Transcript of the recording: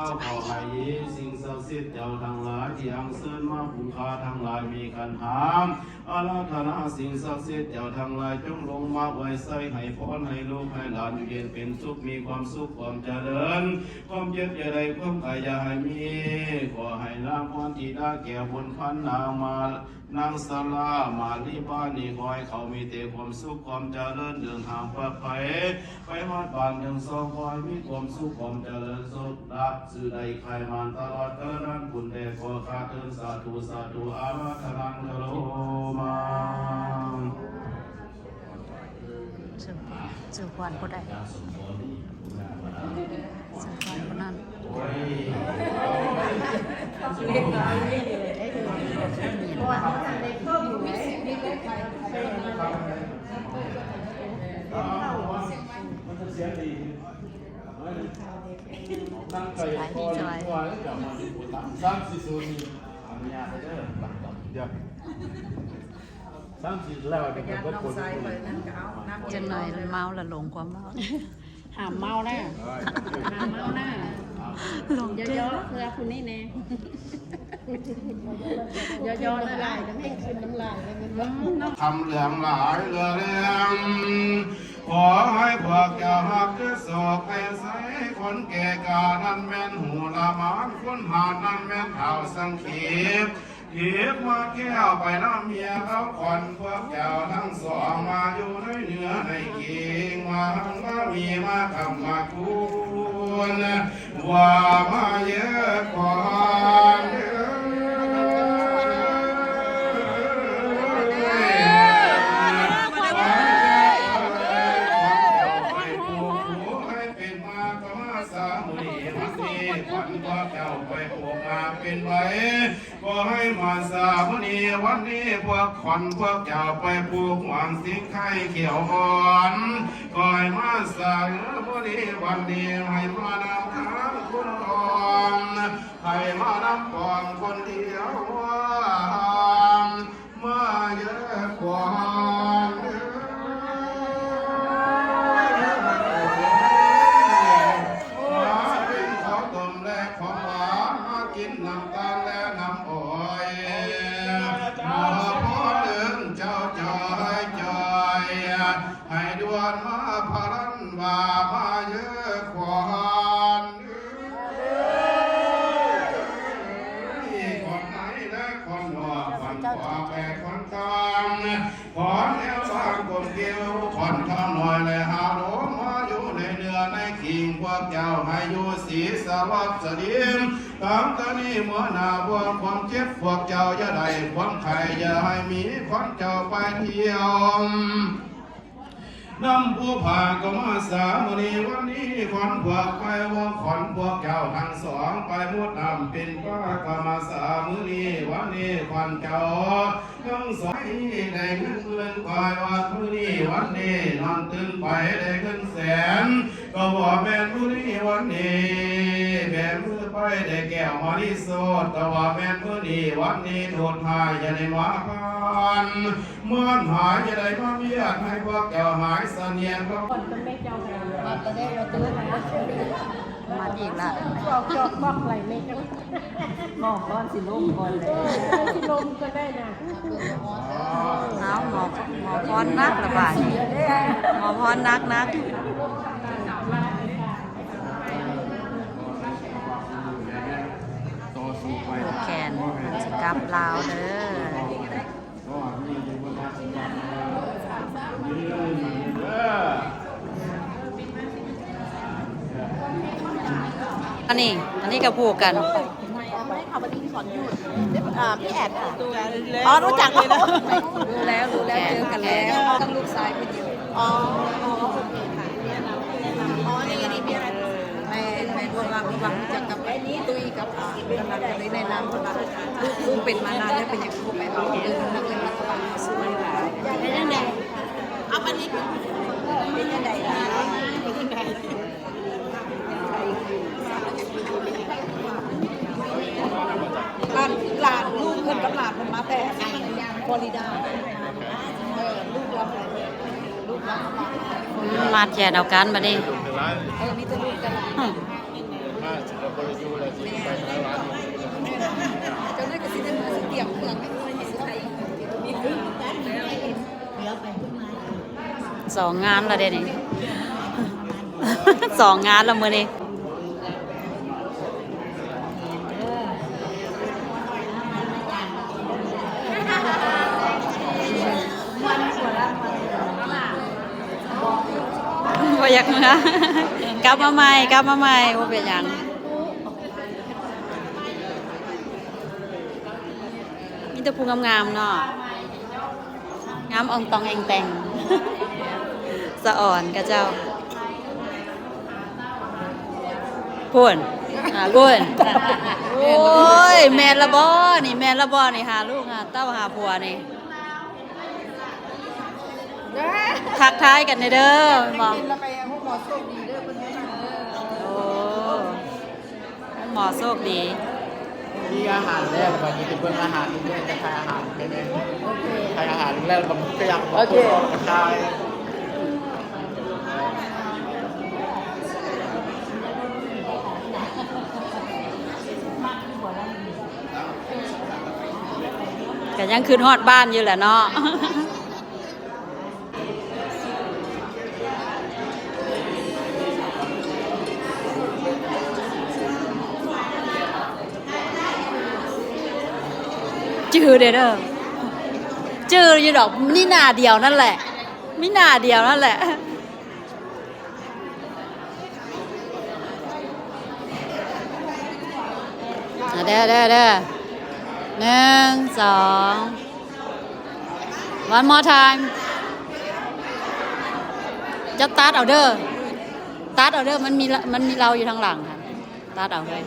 ຂໍໃຫ້ສິ່ງສັກສິດເຈົ້າທັງຫຼາຍທີ່ອັນເຊີນມາ ຜູ້ຂ້າທັງຫຼາຍມີຂັນຫ້າ ອາລາທະນາສິ່ງສັກສິດເຈົ້າທັງຫຼາຍ ຈົ່ງລົງມາອວຍໄຊໃຫ້ພອນ ໃຫ້ລູກໃຫ້ຫຼານຢູ່ເຢັນເປັນສຸກ ມີຄວາມສຸກຄວາມຈະເລີນ ຄວາມເຈັບຢ່າໄດ້ ຄວາມໄຂ້ຢ່າໃຫ້ມີ ຂໍໃຫ້ນາງພອນທິດາແກ້ວບຸນພັນ ນາງມາ ນາງສາລາ ມາລີບານນີ້ ຂໍໃຫ້ເຂົາມີແຕ່ຄວາມສຸກຄວາມຈະເລີນ ເດີນທາງປອດໄພ ໄປຮອດບ້ານທັງສອງ ຂໍໃຫ້ມີຄວາມສຸກຄວາມຈະເລີນ ໂຊກລາບຊື່ໄດ້ໄຂ່ໝານຕະຫຼອດການນານ ບຸນແດ່ຂໍຂ້າເທີ້ນ ສາທຸ ສາທຸ ອາລາທະນາງຄາໂລມາ. ເຊີນພອນ ເຊີນພອນຜູ້ໃດ? ເຊີນພອນຜູ້ນັ້ນ. ສະບາຍດີ ສະບາຍດີ. ສາມສີ່ແລ້ວ ຈັກໜ່ອຍເມົາລະຫຼົງຄວາມເມົາ. ຫ້າມເມົານະ ຫ້າມເມົານະ. ຫຼົງເຈົ້າ ເພື່ອຜູ້ນີ້ແນ່ ຍໍ້ໆ ນ້ຳລາຍ ແລ້ວແມ່ງຂຶ້ນນ້ຳລາຍແລ້ວແມ່ນບໍ່? ອືມ ຄຳເລື່ອງຫຼາຍເຫຼືອແລງ ຂໍໃຫ້ພວກເຈົ້າຮັກແຕ່ຊອກແຕ່ໃສ ຄົນແກ່ກ້ານັ້ນແມ່ນຫູລະໝານ ຄົນຫານນັ້ນແມ່ນທ້າວສັງເຂບ ເກັບມາແກ້ວໄປນຳເມຍລາວຂວັນ ພວກເຈົ້າທັງສອງມາຢູ່ໃນເນື້ອໃນກິງ ມາຮັງມາມີ ມາຄ້ຳມາຄູນ ວ່າມາເຢີຂວັນເອີຍ ຂວັນເອີຍ ຂວັນເອີຍ ຂວັນເອີຍ ໃຫ້ເປັນມາກະມາສາ ມື້ນີ້ວັນນີ້ ຂວັນພວກເຈົ້າໄປປູກໝາກເປັນໃບ ຂໍໃຫ້ມາສາມື້ນີ້ວັນນີ້ ພວກຂວັນພວກເຈົ້າໄປຜູກຫວານສິງໄຄຂຽວອ່ອນ ຂໍໃຫ້ມາສາເອີ ມື້ນີ້ວັນນີ້ ໃຫ້ມານຳທາງຄຸນອອນ ໃຫ້ມານຳປອງຄົນດຽວ ມາເຢີຂວັນເອີຍ ມາກິນເຂົ້າຕົ້ມແລະຂອງຫວານ ມາກິນນ້ຳຕານແລະນ້ຳອ້ອຍ ຂໍພອນເອີ້ນເຈົ້າຈອຍຈອຍ ໃຫ້ດ່ວນມາພະລັນວ່າ ມາເຢີຂວັນເອີຍ ຂວັນໃນແລະຂວັນນອກ ຂວັນຂວາແປະຂວັນກາງ ຂວັນແອວສາງກົມເກວ ຂວັນຂ້າມນ້ອຍແລະຫາລົມ ມາຢູ່ໃນເນື້ອໃນຄີງ ພວກເຈົ້າໃຫ້ຢູ່ສີສະຫວັດສະດີ ຕັ້ງແຕ່ນີ້ເມື່ອໜ້າ ພວກຄວາມເຈັບພວກເຈົ້າຢ່າໄດ້ ຄວາມໄຂ້ຢ່າໃຫ້ມີ ຂວັນເຈົ້າໄປທ່ຽວ ນຳຜູ້ພາກະມາສາ ມື້ນີ້ວັນນີ້ ຂວັນພວກໄປ ວ່າຂວັນພວກເຈົ້າທັງສອງ ໄປໝົດນ້ຳເປັນປາກະມາສາ ມື້ນີ້ວັນນີ້ ຂວັນເຈົ້າທັງສອງ ໄດ້ເງິນໝື່ນກວ່າວັດ ມື້ນີ້ວັນນີ້ ນອນຕື່ນໄປໄດ້ເງິນແສນ ກະວ່າແມ່ນມື້ນີ້ວັນນີ້ ແບມືໄປໄດ້ແກ້ວມະນີໂສດ ກະວ່າແມ່ນມື້ນີ້ວັນນີ້ ໂທດຮ້າຍຢ່າໄດ້ມາຜ່ານ ມານຫາຍຢ່າໄດ້ມາບຽດ ໃຫ້ພວກເຈົ້າຫາຍສະໜຽດ ມາອີກລະ ຈອກໆ ບອກໄຫຼແມ່ເຈົ້າ ໝໍພອນຊິລົມກ່ອນເລີຍ ເອີ ຊິລົມກໍໄດ້ນະ ເອົາ ໝໍ ໝໍພອນໜັກລະບາດນີ້ ໝໍພອນໜັກໆ ຜູກແຂນ ເພິ່ນຊິກັບລາວເດີ. ອັນນີ້ ອັນນີ້ກໍຜູກກັນ ໄດ້ຄ່ະ ວັນນີ້ສອນຢູ່ ເອີ ພີ່ແອດ ອໍ ຮູ້ຈັກ ຮູ້ແລ້ວ ຮູ້ແລ້ວ ເຈີກັນແລ້ວ ກັບລູກຊາຍເພິ່ນຢູ່ ອໍ ອໍ ໂອເຄຄ່ະ ແນະນຳ ແນະນຳ ອໍ ນີ້ ນີ້ ມີອະໄລ ແມ່ນ ແມ່ນ ເພາະວ່າ ເພາະວ່າຮູ້ຈັກກັບຕຸ້ຍກັບ ອ່າ ກຳລັງໄດ້ແນະນຳ ເພາະວ່າລູກ ລູກເປັນມານານແລ້ວ ເປັນຫຍັງຄືບໍ່ໄປເອົາ ເອີ ເພິ່ນວ່າສວຍຫຼາຍ ເປັນຈັ່ງໃດ ເອົາປານນີ້ ເປັນຈັ່ງໃດ ເປັນຈັ່ງໃດ ຫຼານ ຫຼານ ລູກເພິ່ນກັບຫຼານເພິ່ນມາແຕ່ຟລໍຣິດາ ເອີ ລູກລາວ ລູກລາວ ມາແທນເອົາກັນບາດນີ້ ເອີ ມີແຕ່ລູກກັນ ອືມ ມາຊິກໍບໍ່ໄດ້ ເຈົ້າໜ້າຍກໍຊິໄດ້ມາສະກຽມເມືອງໃຫ້ໝູ່ໃຫ້ສຸໄທ ສອງງານແລ້ວເດ້ນີ້ ສອງງານແລ້ວມື້ນີ້. ບໍ່ຢາກເມືອ ກັບມາໃໝ່ ກັບມາໃໝ່ ບໍ່ເປັນຫຍັງ. ມີແຕ່ຜູ້ງາມໆເນາະ ງາມອ່ອງຕອງແອ່ງແຕ່ງ ສະອອນຂະເຈົ້າ. ພຸ້ນ ອ່າ ພຸ້ນ ໂອ້ຍ ແມ່ນລະບໍ່ນີ້ ແມ່ນລະບໍ່ນີ້ ຫາລູກຫາເຕົ້າຫາຜົວນີ້ ທັກທາຍກັນແດ່ເດີ ແມ່ນບໍ່? ໂອ້ ໝໍໂຊກດີ. ມີອາຫານແລ້ວ ບາດນີ້ໄປເບິ່ງອາຫານເລື້ອຍໆ ຈະຂາຍອາຫານໄປແດ່ ໂອເຄ ຂາຍອາຫານແລ້ວ ບາດນີ້ກໍຢາກ ໂອເຄ ມາເບິ່ງຂາຍ ກໍຍັງຄິດຮອດບ້ານຢູ່ແຫຼະເນາະ. ຈື່ເດ້ເດີ ຈື່ຢູ່ດອກ ມີໜ້າດຽວນັ້ນແຫຼະ ມີໜ້າດຽວນັ້ນແຫຼະ. ອ່າ ເດີ ເດີ ເດີ ໜຶ່ງ ສອງ One more time. ຈະຕັດເອົາເດີ ຕັດເອົາເດີ ມັນມີ ມັນມີເຮົາຢູ່ທາງຫຼັງຫັ້ນ ຕັດເອົາເລີຍ.